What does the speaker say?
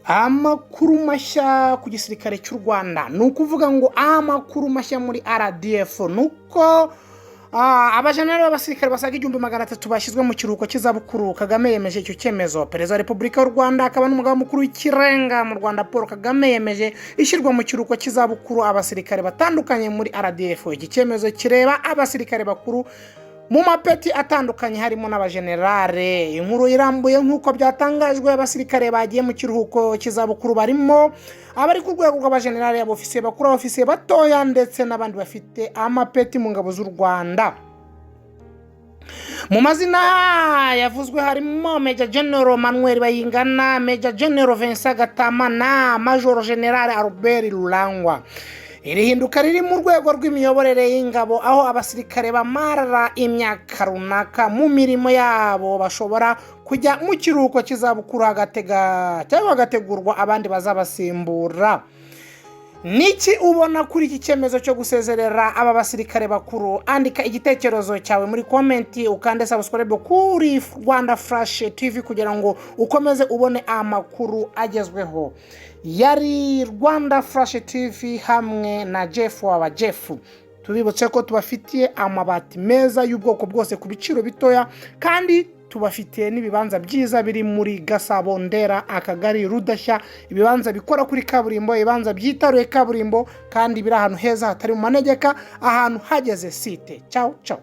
Amakuru mashya ku gisirikare cy'u Rwanda, ni ukuvuga ngo amakuru mashya muri RDF ni uko abajenerali b'abasirikare basaga 1300 bashyizwe mu kiruhuko cy'izabukuru. Kagame yemeje icyo cyemezo. Perezida wa Repubulika y'u Rwanda akaba n'umugaba mukuru w'ikirenga mu Rwanda, Paul Kagame, yemeje ishyirwa mu kiruhuko cy'izabukuru abasirikare batandukanye muri RDF. Iki cyemezo kireba abasirikare bakuru mu mapeti atandukanye, harimo n'abajenerale. Inkuru irambuye: nk'uko byatangajwe, abasirikare bagiye mu kiruhuko cy'izabukuru barimo abari ku rwego rw'abajenerale, abofisiye bakuru, abofisiye batoya ndetse n'abandi bafite amapeti mu ngabo z'u Rwanda. Mu mazina yavuzwe harimo Major General Manuel Bayingana, Major General Vincent Gatama na Major General Albert Rurangwa. Iri hinduka riri mu rwego rw'imiyoborere y'ingabo, aho abasirikare bamara imyaka runaka mu mirimo yabo bashobora kujya mu kiruhuko cy'izabukuru, hagatega cyangwa hagategurwa abandi bazabasimbura. Niki ubona kuri iki cyemezo cyo gusezerera aba basirikare bakuru? Andika igitekerezo cyawe muri comment, ukande subscribe kuri Rwanda Flash TV kugira ngo ukomeze ubone amakuru agezweho. Yari Rwanda Flash TV hamwe na Jeff waba Jeff. Tubibutse ko tubafitiye amabati meza y'ubwoko bwose ku biciro bitoya, kandi tubafitiye n'ibibanza byiza biri muri Gasabo, Ndera, Akagari Rudashya, ibibanza bikora kuri kaburimbo, ibibanza byitaruye kaburimbo kandi biri ahantu heza hatari mu manegeka, ahantu hageze site. Ciao ciao.